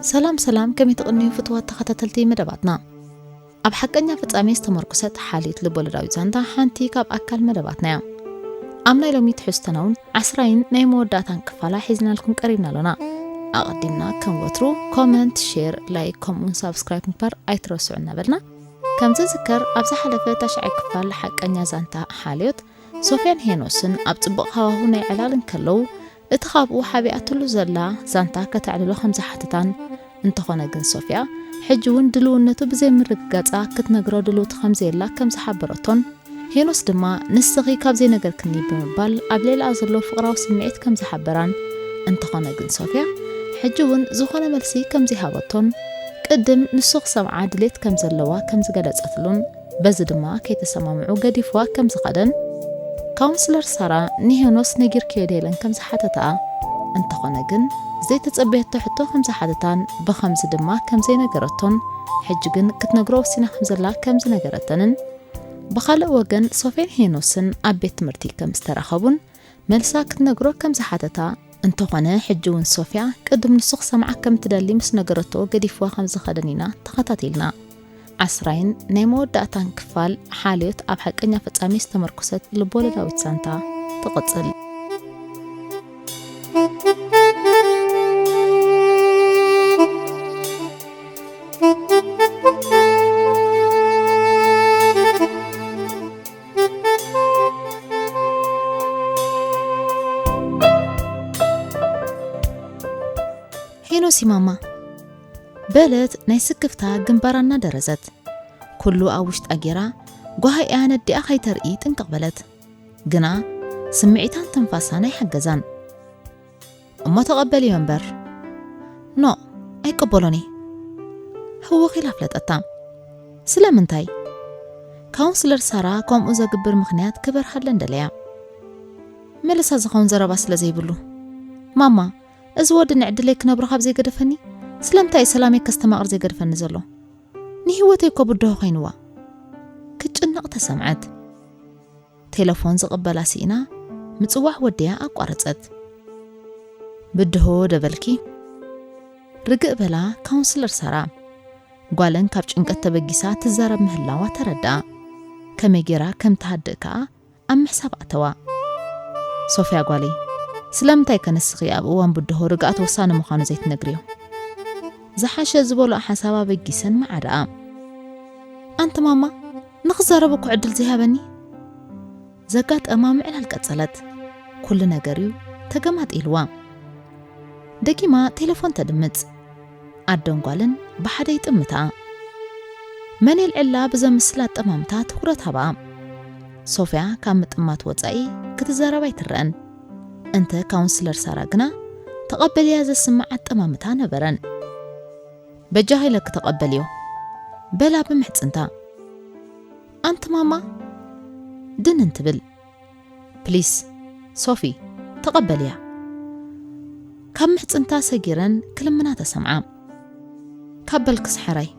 ሰላም ሰላም፣ ከመይ ትቕንዩ ፍትዋት ተኸታተልቲ መደባትና? ኣብ ሓቀኛ ፍጻሜ ዝተመርኮሰት ሓልዮት ልቦለዳዊት ዛንታ ሓንቲ ካብ ኣካል መደባትና እያ። ኣብ ናይ ሎሚ ትሕዝቶና እውን ዓስራይን ናይ መወዳእታን ክፋላ ሒዝናልኩም ቀሪብና ኣሎና። ኣቐዲምና ከም ወትሩ ኮመንት፣ ሼር፣ ላይክ ከምኡውን ሳብስክራይብ ምግባር ኣይትረስዑ እናበልና፣ ከም ዝዝከር ኣብ ዝሓለፈ ታሽዓይ ክፋል ሓቀኛ ዛንታ ሓልዮት ሶፍያን ሄኖስን ኣብ ጽቡቕ ሃዋሁ ናይ ዕላል እንከለዉ፣ እቲ ካብኡ ሓቢኣትሉ ዘላ ዛንታ ከተዕልሎ ከም ዝሓተታን፣ እንተኾነ ግን ሶፍያ ሕጂ እውን ድልውነቱ ብዘይምርግጋጻ ክትነግሮ ድልውቲ ከም ዘየላ ከም ዝሓበረቶን፣ ሄኖስ ድማ ንስኺ ካብ ዘይነገርክኒ ብምባል ኣብ ልዕሊኣ ዘሎ ፍቕራዊ ስምዒት ከም ዝሓበራን፣ እንተኾነ ግን ሶፍያ ሕጂ እውን ዝኾነ መልሲ ከም ዘይሃበቶን፣ ቅድም ንሱ ክሰምዓ ድሌት ከም ዘለዋ ከም ዝገለጸትሉን፣ በዚ ድማ ከይተሰማምዑ ገዲፍዋ ከም ዝኸደን፣ ካውንስለር ሳራ ንሄኖስ ነጊርክዮ ዶ ኢለን ከም ዝሓተታ፣ እንተኾነ ግን ዘይተጸበየቶ ሕቶ ከም ዝሓተታን ብኸምዚ ድማ ከም ዘይነገረቶን፣ ሕጂ ግን ክትነግሮ ወሲና ከም ዘላ ከም ዝነገረተንን፣ ብኻልእ ወገን ሶፍያን ሄኖስን ኣብ ቤት ትምህርቲ ከም ዝተራኸቡን መልሳ ክትነግሮ ከም ዝሓተታ፣ እንተኾነ ሕጂ እውን ሶፍያ ቅድም ንሱ ክሰምዓ ከም ትደሊ ምስ ነገረቶ ገዲፍዋ ከም ዝኸደን ኢና ተኸታቲልና። ዓስራይን ናይ መወዳእታን ክፋል ሓልዮት ኣብ ሓቀኛ ፍጻሜ ዝተመርኮሰት ልቦለዳዊት ዛንታ ትቕጽል። ሄኖሲ ማማ፣ በለት ናይ ስክፍታ ግንባራ እናደረዘት። ኩሉ ኣብ ውሽጣ ጌራ፣ ጓሃ እያ ነዲኣ ከይተርኢ ጥንቅቕ በለት። ግና ስምዒታን ትንፋሳን ኣይሓገዛን። እሞ ተቐበልዮ እምበር። ኖ፣ ኣይቀበሎን እየ። ህውኽ ኢላ ኣፍለጠታ። ስለምንታይ? ካውንስለር ሳራ ከምኡ ዘግብር ምኽንያት ክበርሃለን ደለያ። መልሳ ዝኸውን ዘረባ ስለ ዘይብሉ። ማማ፣ እዚ ወዲ ንዕድለይ ክነብሮ ካብ ዘይገደፈኒ፣ ስለምንታይ እዩ ሰላመይ ከስተማቕር ዘይገድፈኒ ዘሎ? ንህይወተይ እኮ ብድሆ ኮይንዋ። ክትጭነቕ ተሰምዐት። ቴለፎን ዝቕበላ ስኢና ምጽዋዕ ወዲያ ኣቋረጸት። ብድሆ ደበልኪ? ርግእ በላ ካውንስለር ሳራ። ጓለን ካብ ጭንቀት ተበጊሳ ትዛረብ ምህላዋ ተረድኣ። ከመይ ጌራ ከም ትሃድእ ከኣ ኣብ ምሕሳብ ኣተዋ። ሶፍያ ጓለይ፣ ስለምንታይ ከ ንስኺ ኣብ እዋን ብድሆ ርግኣት ወሳኒ ምዃኑ ዘይትነግርዮ? ዝሓሸ ዝበሎ ሓሳብ ኣበጊሰን መዓድኣ። ኣንቲ ማማ፣ ንኽዛረብ እኮ ዕድል ዘይሃበኒ። ዘጋጠማ ምዕላል ቀጸለት። ኩሉ ነገር እዩ ተገማጢልዋ። ደጊማ ቴሌፎን ተድምጽ። ኣደን ጓልን ብሓደ ይጥምታ። መን የልዕላ ብዘምስል ኣጠማምታ ትኹረት ሃባ። ሶፍያ ካብ ምጥማት ወጻኢ ክትዛረብ ኣይትረአን። እንተ ካውንስለር ሳራ ግና ተቐበልያ ዘስምዕ ኣጠማምታ ነበረን። በጃኺ ኢለኪ ተቐበልዮ፣ በላ ብምሕጽንታ። ኣንቲ ማማ ድንን ትብል። ፕሊስ ሶፊ፣ ተቐበልያ። ካብ ምሕጽንታ ሰጊረን ክልምና ተሰምዓ። ካብ በልክስ ሕራይ።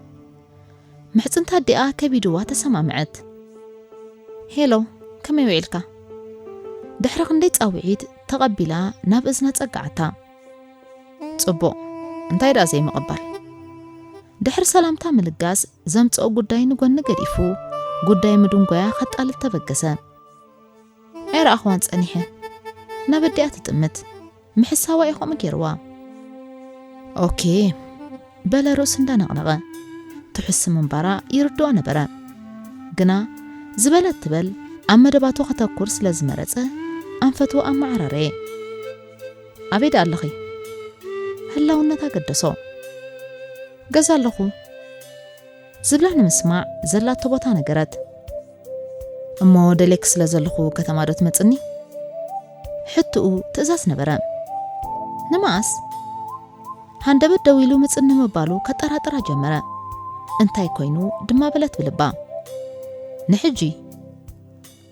ምሕጽንታ ኣዲኣ ከቢድዋ ተሰማምዐት። ሄሎ፣ ከመይ ውዒልካ? ድሕሪ ክንደይ ጻውዒት ተቐቢላ ናብ እዝና ጸግዓታ። ጽቡቕ፣ እንታይ ደኣ ዘይምቕባል? ድሕሪ ሰላምታ ምልጋስ ዘምጽኦ ጉዳይ ንጎኒ ገዲፉ፣ ጉዳይ ምድንጓያ ከጣልል ተበገሰ። ኣይረኣኽዋን ጸኒሐ። ናብ ኣዲኣ ትጥምት። ምሕሳዋ እዩ ከምኡ ገይርዋ። ኦኬ፣ በለ ርእሱ እንዳነቕነቐ። ትሕሱ ምንባራ ይርድኦ ነበረ። ግና ዝበለት ትበል ኣብ መደባቱ ከተኩር ስለ ዝመረጸ ኣንፈቱ ኣመዓራረየ። ኣበይ ደኣ ኣለኺ? ህላውነታ ገደሶ። ገዛ ኣለኹ። ዝብላ ንምስማዕ ዘላቶ ቦታ ነገረት። እሞ ደሌክ ስለ ዘለኹ ከተማ ዶ ትመጽኒ? ሕትኡ ትእዛዝ ነበረ። ንመኣስ? ሃንደበት ደው ኢሉ ምጽኒ ምባሉ ከጠራጥራ ጀመረ። እንታይ ኮይኑ ድማ በለት ብልባ። ንሕጂ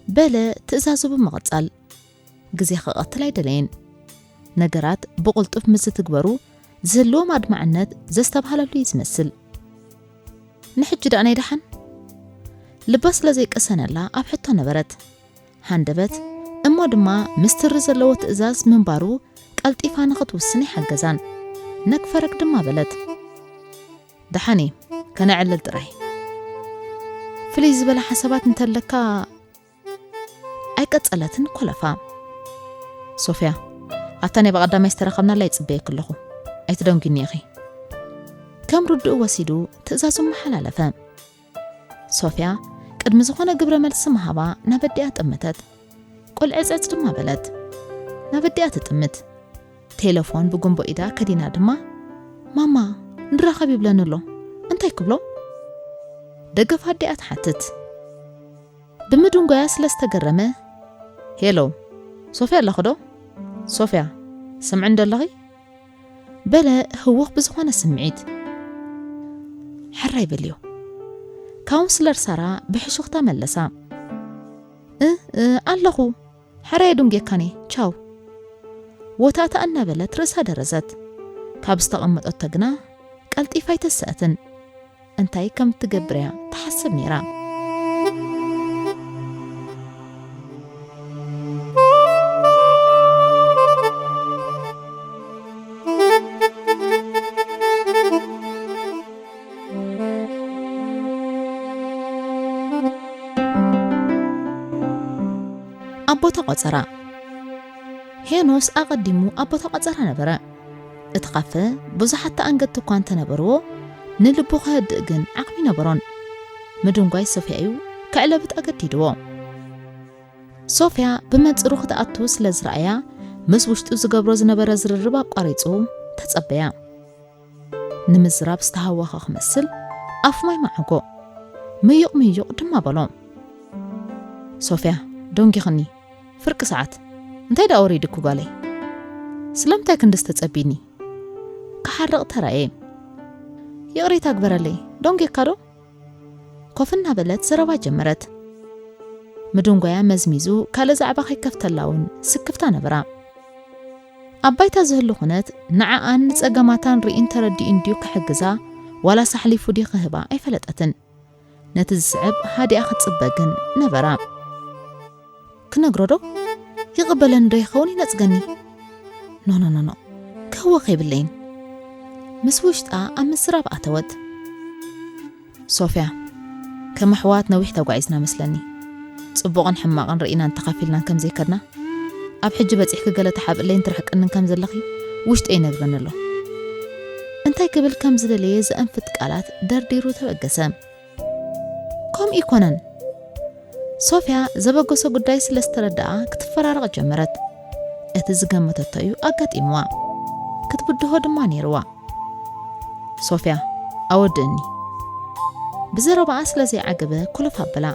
በለ ትእዛዙ ብምቕጻል። ግዜ ክቐትል ኣይደለየን። ነገራት ብቕልጡፍ ምስ ዝትግበሩ ዝህልዎም ኣድማዕነት ዘስተብሃለሉ እዩ ዝመስል። ንሕጂ ደኣ ናይ ደሓን? ልባ ስለ ዘይቀሰነላ ኣብ ሕቶ ነበረት። ሃንደበት እሞ ድማ ምስትሪ ዘለዎ ትእዛዝ ምንባሩ ቀልጢፋ ንኽትውስን ኣይሓገዛን። ነግፈረክ ድማ በለት። ደሓን እየ፣ ከነዕልል ጥራይ። ፍልይ ዝበለ ሓሳባት እንተለካ ኣይቀጸለትን ኮለፋ። ሶፍያ፣ ኣብታ ናይ ብቐዳማይ ዝተራኸብናላ ይጽበየኪ ኣለኹ። ኣይትደንጒኒ ኢኺ። ከም ርድኡ ወሲዱ ትእዛዙ መሓላለፈ። ሶፍያ ቅድሚ ዝኾነ ግብረ መልሲ ምሃባ ናብ ኣዲኣ ጠመተት። ቁልዕጽዕጽ ድማ በለት። ናብ ኣዲኣ ትጥምት። ቴሌፎን ብጉንቦ ኢዳ ከዲና ድማ፣ "ማማ፣ ንራኸብ ይብለኒ ኣሎ። እንታይ ክብሎ?" ደገፍ ኣዲኣ ትሓትት። ብምድንጓያ ስለ ዝተገረመ፣ "ሄሎ፣ ሶፍያ ኣለኺ ዶ? ሶፍያ፣ ሰምዕኒ ዶ ኣለኺ?" በለ ህውኽ ብዝኾነ ስምዒት። "ሕራይ በልዮ።" ካውንስለር ሳራ ብሕሹኽታ መለሳ። "እ፣ እ፣ ኣለኹ። ሕራይ ኣደንጉየካኒ። ቻው።" ወታእታ እናበለት ርእሳ ደረዘት። ካብ ዝተቐመጠቶ ግና ቀልጢፋ ኣይተሰአትን። እንታይ ከም እትገብር እያ ትሓስብ ነይራ። ኣብ ቦታ ቆጸራ። ሄኖስ ኣቐዲሙ ኣብ ቦታ ቆጸራ ነበረ። እቲ ካፈ ብዙሓት ተኣንገድቲ እኳ እንተነበርዎ፣ ንልቡ ከህድእ ግን ዓቕሚ ነበሮን። ምድንጓይ ሶፍያ እዩ ከዕለብጥ ኣገዲድዎ። ሶፍያ ብመንጽሩ ክትኣቱ ስለ ዝረኣያ፣ ምስ ውሽጡ ዝገብሮ ዝነበረ ዝርርብ ኣቋሪጹ ተጸበያ። ንምዝራብ ዝተሃወኸ ክመስል ኣፉ ማይ መዓጎ። ምዩቕ ምዩቕ ድማ በሎ። "ሶፍያ፣ ደንጊኽኒ። ፍርቂ ሰዓት። እንታይ ደኣ ወሪድኪ ጓለይ? ስለምንታይ ክንድዚ ተጸቢኒ?" ክሓርቕ ተራእየ። "ይቕሬታ ግበረለይ። ደንጊኻ ዶ?" ኮፍ እናበለት ዘረባ ጀመረት። ምድንጓያ መዝሚዙ ካልእ ዛዕባ ከይከፍተላ እውን ስክፍታ ነበራ። ኣብ ባይታ ዝህሉ ኩነት ንዓኣን ንጸገማታን ርኢን ተረዲኡን ድዩ ክሕግዛ ዋላስ ኣሕሊፉ ድዩ ክህባ ኣይፈለጠትን። ነቲ ዝስዕብ ሃዲኣ ክትጽበ ግን ነበራ። "ክነግሮ ዶ? ይቕበለኒ ዶ ይኸውን ይነጽገኒ? ኖ፣ ኖ፣ ኖ፣ ኖ። ክህወኽ የብለይን።" ምስ ውሽጣ ኣብ ምዝራብ ኣተወት። "ሶፍያ፣ ከም ኣሕዋት ነዊሕ ተጓዒዝና መስለኒ። ጽቡቕን ሕማቕን ርኢናን ተኻፊልናን ከም ዘይከድና፣ ኣብ ሕጂ በጺሕኪ ገለ ትሓብእለይን ትርሕቅንን ከም ዘለኺ ውሽጠይ ይነግረኒ ኣሎ።" እንታይ ክብል ከም ዝደለየ ዘእንፍት ቃላት ደርዲሩ ተበገሰ። "ከምኡ ይኮነን።" ሶፍያ ዘበገሶ ጉዳይ ስለ ዝተረድኣ ክትፈራረቕ ጀመረት። እቲ ዝገመተቶ እዩ ኣጋጢምዋ። ክትብድሆ ድማ ነይርዋ። "ሶፍያ፣ ኣወድእኒ።" ብዘረባኣ ስለ ዘይዓገበ ኮለፍ ኣበላ።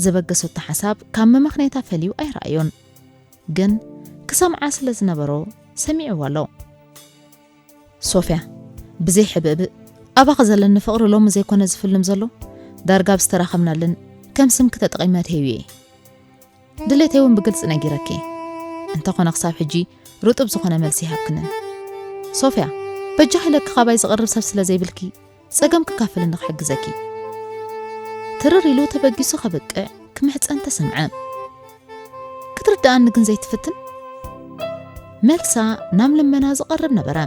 ዘበገሰቶ ሓሳብ ካብ መመኽነይታ ፈልዩ ኣይረኣዮን። ግን ክሰምዓ ስለ ዝነበሮ ሰሚዕዋ ኣሎ። "ሶፍያ፣ ብዘይ ሕብእብእ፣ ኣባኺ ዘለኒ ፍቕሪ ሎሚ ዘይኮነ ዝፍልም ዘሎ፣ ዳርጋ ኣብ ዝተራኸብናለን ከም ስምኪ ተጠቒመ ኣድህዩ እየ። ድሌተይ እውን ብግልጺ ነጊረኪ። እንተኾነ ክሳብ ሕጂ ርጡብ ዝኾነ መልሲ ይሃብክንን። ሶፍያ፣ በጃኺ ኢለኪ ካባይ ዝቐርብ ሰብ ስለ ዘይብልኪ፣ ጸገም ክካፈለኒ ክሕግዘኪ።" ትርር ኢሉ ተበጊሱ ከብቅዕ ክምሕጸን ተሰምዐ። ክትርድኣኒ ግን ዘይትፍትን? መልሳ ናብ ልመና ዝቐርብ ነበረ።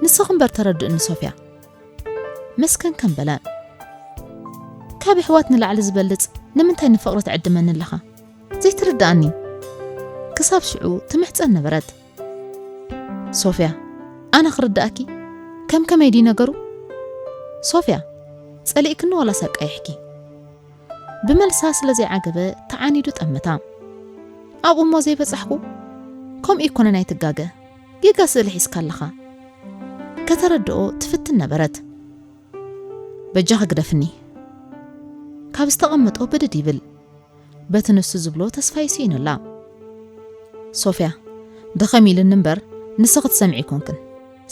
"ንስኺ እምበር ተረድእኒ ሶፍያ።" መስከን ከም በለ። "ካብ ኣሕዋት ንላዕሊ ዝበልጽ ንምንታይ ንፍቕሪ ትዕድመኒ ኣለኻ? ዘይትርድኣኒ?" ክሳብ ሽዑ ትምሕጸን ነበረት። "ሶፍያ፣ ኣነ ክርድኣኪ? ከም ከመይ ድዩ ነገሩ? ሶፍያ፣ ጸሊእክኒ ዋላስ ኣቃይሕኪ?" ብመልሳ ስለ ዘይዓገበ ተዓኒዱ ጠመታ። "ኣብኡ እሞ ዘይበጻሕኩ? ከምኡ ይኮነን ኣይትጋገ። ጌጋ ስእሊ ሒዝካ ኣለኻ።" ከተረድኦ ትፍትን ነበረት። "በጃኺ ግደፍኒ።" ካብ ዝተቐመጦ ብድድ ይብል። በቲ ንሱ ዝብሎ ተስፋ ይስኢነላ። "ሶፍያ፣ ድኸም ኢልኒ እምበር ንስኺ ትሰምዒ ኣይኮንክን።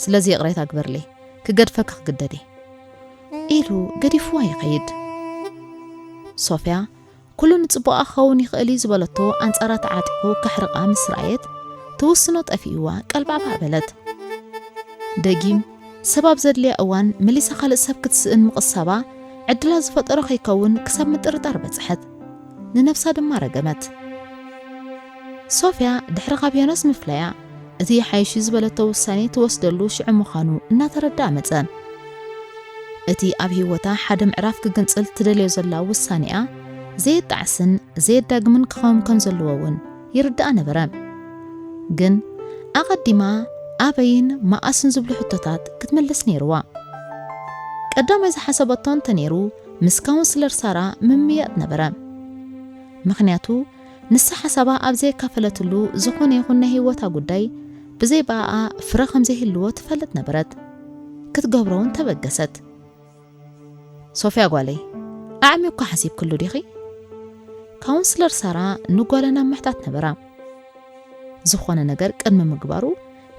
ስለዚ ይቕሬታ ግበርለይ፣ ክገድፈኪ ክግደድ እየ።" ኢሉ ገዲፍዋ ይኸይድ። ሶፍያ፣ ኩሉ ንጽቡቓ ክኸውን ይኽእል እዩ ዝበለቶ ኣንጻራ ተዓጢቑ ከሕርቓ ምስ ረኣየት፣ ትውስኖ ጠፊእዋ ቀልባዕባዕ በለት። ደጊም ሰብ ኣብ ዘድልያ እዋን መሊሳ ካልእ ሰብ ክትስእን ምቕሳባ፣ ዕድላ ዝፈጠሮ ከይከውን ክሳብ ምጥርጣር በጽሐት። ንነብሳ ድማ ረገመት። ሶፍያ ድሕሪ ካብ ሄኖስ ምፍላያ፣ እቲ ሓይሽ ዝበለቶ ውሳኔ ትወስደሉ ሽዑ ምዃኑ እናተረድኣ መጸ። እቲ ኣብ ህይወታ ሓደ ምዕራፍ ክግንጽል ትደልዮ ዘላ ውሳኔኣ ዘየጣዕስን ዘየዳግምን ክኸውን ከም ዘለዎ እውን ይርድኣ ነበረ። ግን ኣቐዲማ ኣበይን መኣስን ዝብሉ ሕቶታት ክትምልስ ነይርዋ። ቀዳማይ ዝሓሰበቶ እንተነይሩ ምስ ካውንስለር ሳራ ምምያጥ ነበረ። ምኽንያቱ ንሳ ሓሳባ ኣብ ዘየካፈለትሉ ዝኾነ ይኹን ናይ ህይወታ ጉዳይ ብዘይ ብኣኣ ፍረ ከም ዘይህልዎ ትፈልጥ ነበረት። ክትገብሮ እውን ተበገሰት። ሶፍያ ጓለይ፣ ኣዕሚቑ ሓሲብክሉ ዲኺ? ካውንስለር ሳራ ንጓላ ናብ ምሕታት ነበራ። ዝኾነ ነገር ቅድሚ ምግባሩ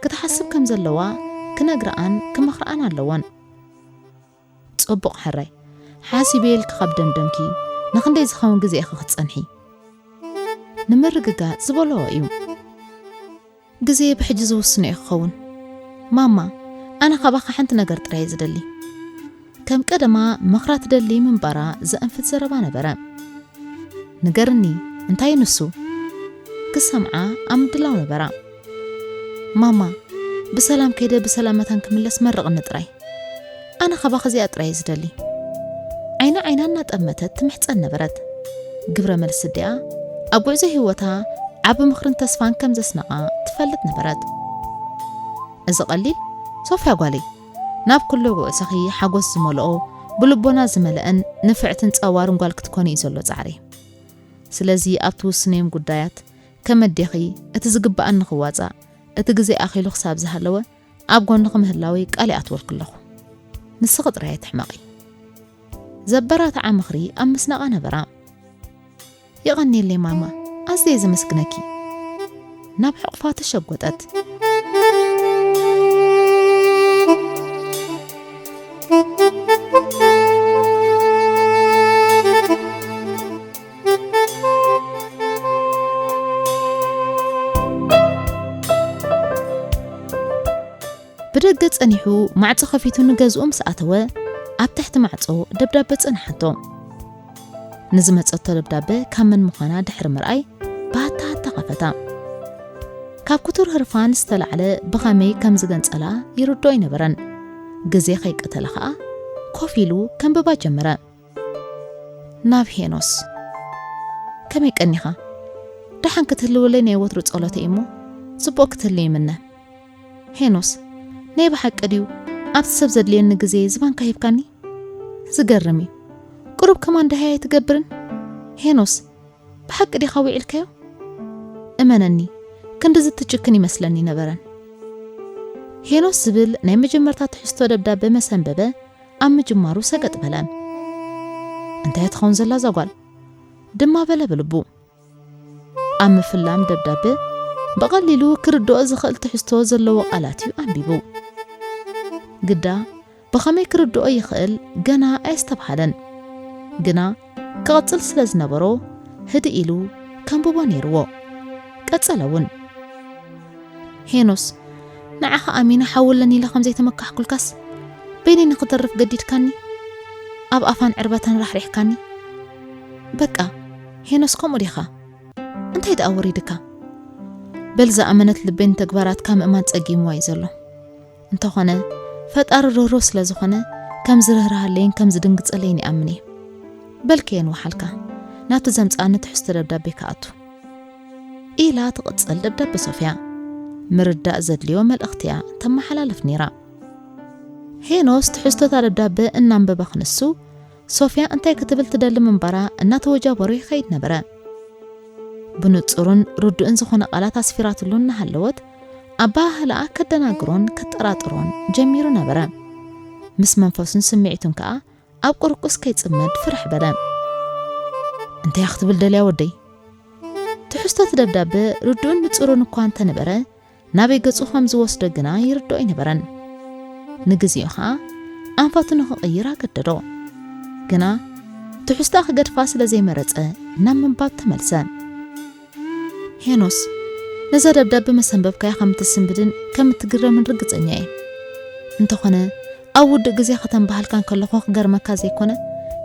ክትሓስብ ከም ዘለዋ ክነግርኣን ክመኽርኣን ኣለወን። ጽቡቕ ሕራይ፣ ሓሲበ ኢልኪ ካብ ደምደምኪ ንኽንደይ ዝኸውን ግዜ ኢኺ ክትጸንሒ? ንምርግጋጽ ዝበልኦ እዩ። ግዜ ብሕጂ ዝውስኖ እዩ ክኸውን። ማማ፣ ኣነ ካባኻ ሓንቲ ነገር ጥራይ እየ ዝደሊ። ከም ቀደማ ምኽራ ትደሊ ምንባራ ዘእንፍት ዘረባ ነበረ። ንገርኒ፣ እንታይ ንሱ? ክሰምዓ ኣብ ምድላው ነበራ። ማማ፣ ብሰላም ከይደ ብሰላም መታን ክምለስ መርቕኒ ጥራይ። ኣነ ካባኺ እዚኣ ጥራይ እየ ዝደሊ። ዓይና ዓይና እናጠመተት ትምሕጸን ነበረት። ግብረ መልሲ ኣዲኣ ኣብ ጉዕዞ ህይወታ ዓቢ ምኽርን ተስፋን ከም ዘስነቓ ትፈልጥ ነበረት። እዚ ቀሊል፣ ሶፍያ ጓለይ፣ ናብ ኩሉ ጉዕዞኺ ሓጎስ ዝመልኦ፣ ብልቦና ዝመልአን ንፍዕትን ጸዋርን ጓል ክትኮኒ እዩ ዘሎ ጻዕሪ። ስለዚ ኣብ ትውስንዮም ጉዳያት ከም ኣዴኺ እቲ ዝግብኣኒ ክዋጻእ፣ እቲ ግዜ ኣኺሉ ክሳብ ዝሃለወ ኣብ ጎንኺ ምህላወይ ቃል ይኣትወልኪ ኣለኹ። ንስኺ ጥራይ ኣይትሕመቒ። ዘበራትዓ ምኽሪ ኣብ ምስናቓ ነበራ። የቐንየለይ ማማ፣ ኣዝየ ዘመስግነኪ። ናብ ሕቑፋ ተሸጎጠት። ብደገ ጸኒሑ ማዕጾ ከፊቱ ንገዝኡ ምስ ኣተወ፣ ኣብ ትሕቲ ማዕጾ ደብዳበ ጸንሓቶ። ንዝመጸቶ ደብዳበ ካብ መን ምዃና ድሕሪ ምርኣይ፣ ብሃታሃታ ከፈታ። ካብ ክቱር ህርፋን ዝተላዕለ ብኸመይ ከም ዝገንጸላ ይርድኦ ኣይነበረን። ግዜ ከይቀተለ ኸኣ ኮፍ ኢሉ ከንብባ ጀመረ። ናብ ሄኖስ። ከመይ ቀኒኻ? ደሓን ክትህልወለይ ናይ ወትሩ ጸሎተይ እሞ፣ ጽቡቕ ክትህሉ ይምነ። ሄኖስ፣ ናይ ብሓቂ ድዩ ኣብቲ ሰብ ዘድልየኒ ግዜ ዝባንካ ሂብካኒ? ዝገርም እዩ። ቁሩብ ከማን ደሃይ ኣይትገብርን? ሄኖስ፣ ብሓቂ ዲኻ ውዒልካዮ? እመነኒ፣ ክንድዚ ትጭክን ይመስለኒ ነበረን። ሄኖስ ዝብል ናይ መጀመርታ ትሕዝቶ ደብዳበ መሰንበበ ኣብ ምጅማሩ ሰገጥ በለ። እንታይ ትኸውን ዘላ እዛ ጓል? ድማ በለ ብልቡ። ኣብ ምፍላም ደብዳበ ብቐሊሉ ክርድኦ ዝኽእል ትሕዝቶ ዘለዎ ቃላት እዩ ኣንቢቡ። ግዳ ብኸመይ ክርድኦ ይኽእል ገና ኣየስተብሃለን። ግና ክቕጽል ስለ ዝነበሮ ህድእ ኢሉ ከንብቦ ነይርዎ። ቀጸለ እውን። ሄኖስ፣ ንዓኻ ኣሚነ ሓዊ ኣለኒ ኢለ ከም ዘይተመካሕኩልካስ በይነይ ንኽተርፍ ገዲድካኒ፣ ኣብ ኣፋን ዕርበታን ራሕሪሕካኒ። በቃ ሄኖስ፣ ከምኡ ዲኻ? እንታይ ደኣ ወሪድካ? በል ዝኣመነት ልበይ ንተግባራትካ ምእማን ጸጊምዋ እዩ ዘሎ። እንተኾነ ፈጣሪ ርህሩህ ስለ ዝኾነ ከም ዝርህርሃለይን ከም ዝድንግጸለይን ይኣምን እየ። በል ከየንውሓልካ ናብቲ ዘምጽኣኒ ትሕዝቶ ደብዳቤ ክኣቱ። ኢላ ትቕጽል ደብዳበ ሶፍያ። ምርዳእ ዘድልዮ መልእኽቲ እያ ተመሓላልፍ ነይራ። ሄኖስ ትሕዝቶታ ደብዳበ እናንበበ ክንሱ፣ ሶፍያ እንታይ ክትብል ትደሊ ምንባራ እናተወጃበሩ ይኸይድ ነበረ። ብንጹርን ርዱእን ዝኾነ ቃላት ኣስፊራትሉ እናሃለወት፣ ኣበሃህላኣ ከደናግሮን ከጠራጥሮን ጀሚሩ ነበረ። ምስ መንፈሱን ስምዒቱን ከኣ ኣብ ቁርቁስ ከይጽመድ ፍርሕ በለ። እንታይ ክትብል ደልያ ወደይ? ትሕዝቶ እቲ ደብዳበ ርዱእን ንጹርን እኳ እንተነበረ፣ ናበይ ገጹ ከም ዝወስዶ ግና ይርድኦ ኣይነበረን። ንግዜኡ ኸኣ ኣንፈቱ ንኽቕይር ኣገደዶ። ግና ትሕዝቶኣ ክገድፋ ስለ ዘይመረጸ ናብ ምንባብ ተመልሰ። ሄኖስ፣ ነዛ ደብዳበ መሰንበብካያ ከም እትስንብድን ከም እትግረምን ርግጸኛ እየ። እንተኾነ፣ ኣብ ውዱእ ግዜ ከተንበሃልካን ከለኹ ክገርመካ ዘይኮነ፣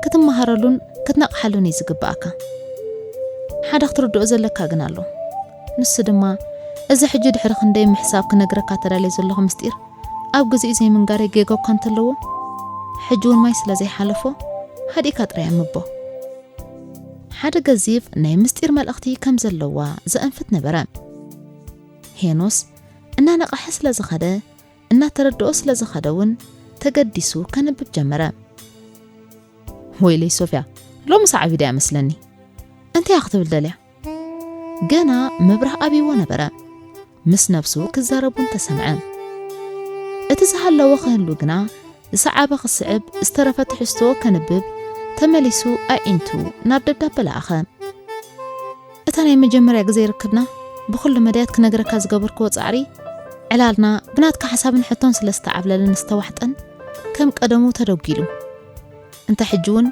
ክትመሃረሉን ክትነቕሓሉን እዩ ዝግብኣካ። ሓደ ክትርድኦ ዘለካ ግን ኣሎ። ንሱ ድማ፣ እዚ ሕጂ ድሕሪ ክንደይ ምሕሳብ ክነግረካ ተዳልየ ዘለኹ ምስጢር ኣብ ግዚኡ ዘይምንጋረይ ጌጋ እኳ እንተለዎ፣ ሕጂ እውን ማይ ስለ ዘይሓለፎ ሃዲእካ ጥራይ ኣንብቦ። ሓደ ገዚፍ ናይ ምስጢር መልእኽቲ ከም ዘለዋ ዘእንፍት ነበረ። ሄኖስ እናነቕሐ ስለ ዝኸደ፣ እናተረድኦ ስለ ዝኸደ እውን ተገዲሱ ከንብብ ጀመረ። ወይለይ ሶፍያ፣ ሎምስ ዓቢዳ እያ መስለኒ። እንታይ እያ ክትብል ደልያ? ገና ምብራህ ኣብይዎ ነበረ። ምስ ነብሱ ክዛረብ እውን ተሰምዐ። እቲ ዝሃለወ ክህሉ ግና ዝሰዓበ ክስዕብ ዝተረፈ ትሕዝቶ ከንብብ ተመሊሱ ኣዒንቱ ናብ ደብዳበ ለኣኸ። እታ ናይ መጀመርያ ግዜ ርክብና ብኹሉ መዳያት ክነግረካ ዝገበርክዎ ጻዕሪ ዕላልና ብናትካ ሓሳብን ሕቶን ስለ ዝተዓብለለን ዝተዋሕጠን ከም ቀደሙ ተደጒሉ። እንተ ሕጂ እውን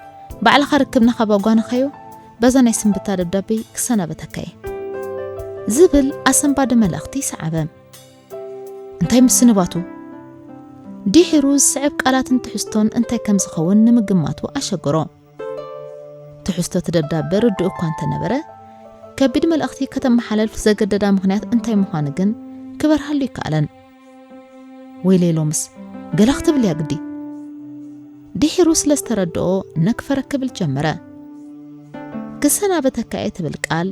ባዕልኻ ርክብና ካብ ኣጓነኻዮ በዛ ናይ ስንብታ ደብዳበይ ክሰናበተካ እየ ዝብል ኣሰንባዲ መልእኽቲ ሰዓበ። እንታይ ምስንባቱ? ድሒሩ ዝስዕብ ቃላትን ትሕዝቶን እንታይ ከም ዝኸውን ንምግማቱ ኣሸገሮ። ትሕዝቶ እቲ ደብዳበ ርዱእ እኳ እንተነበረ፣ ከቢድ መልእኽቲ ከተመሓላልፍ ዘገደዳ ምኽንያት እንታይ ምዃኑ ግን ክበርሃሉ ይከኣለን። ወይለይ ሎምስ ገለ ክትብል እያ ግዲ። ድሒሩ ስለ ዝተረድኦ ነክፈረ ክብል ጀመረ። ክሰናበተካ እየ ትብል ቃል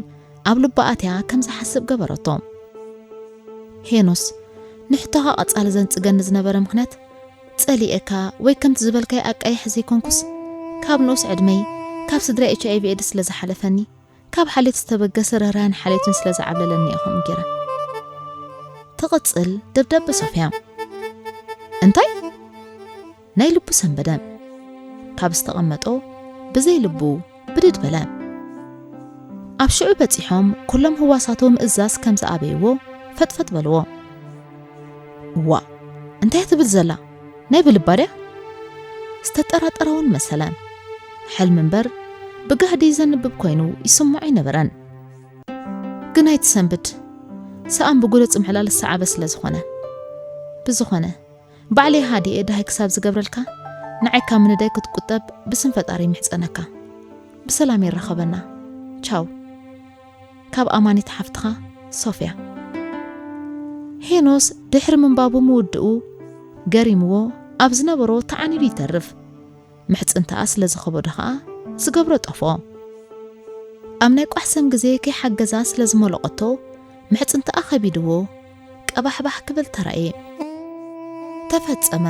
ኣብ ልባ ኣትያ ከም ዝሓስብ ገበረቶ። ሄኖስ፣ ንሕቶኻ ቀጻሊ ዘንጽገኒ ዝነበረ ምኽንያት ጸሊኤካ ወይ ከምቲ ዝበልካይ ኣቃይሕ ዘይኮንኩስ፣ ካብ ንኡስ ዕድመይ ካብ ስድራ ኤች ኣይ ቪ ኤድስ ስለ ዝሓለፈኒ፣ ካብ ሓልዮት ዝተበገሰ ርህራህን ሓልዮትን ስለ ዝዓብለለኒ እየ ከምኡ ገይረ። ትቕጽል ደብዳበ ሶፍያ። እንታይ? ናይ ልቡ ሰንበደ። ካብ ዝተቐመጦ ብዘይ ልቡ ብድድ በለ። ኣብ ሽዑ በጺሖም ኩሎም ህዋሳቱ ምእዛዝ ከም ዝኣበይዎ ፈጥፈጥ በልዎ። ዋ፣ እንታይ ትብል ዘላ? ናይ ብልባ ድያ? ዝተጠራጠረ እውን መሰለ። ሕልሚ እምበር ብጋህዲ ዘንብብ ኮይኑ ይስምዖ ኣይነበረን። ግን ኣይትሰንብድ፣ ሰኣን ብጉደ ጽምዕላል ዝሰዓበ ስለ ዝኾነ። ብዝኾነ፣ ባዕለይ ሃዲኤ ደሃይ ክሳብ ዝገብረልካ፣ ንዓይ ካብ ምንዳይ ክትቁጠብ ብስም ፈጣሪ ይምሕጸነካ። ብሰላም የራኸበና። ቻው። ካብ ኣማኒት ሓፍትኻ ሶፍያ። ሄኖስ ድሕሪ ምንባቡ ምውድኡ ገሪምዎ ኣብ ዝነበሮ ተዓኒዱ ይተርፍ። ምሕጽንታኣ ስለ ዝኸበዶ ኸኣ ዝገብሮ ጠፍኦ። ኣብ ናይ ቋሕሰም ግዜ ከይሓገዛ ስለ ዝመለቐቶ ምሕጽንታኣ ከቢድዎ ቀባሕባሕ ክብል ተራእየ። ተፈጸመ።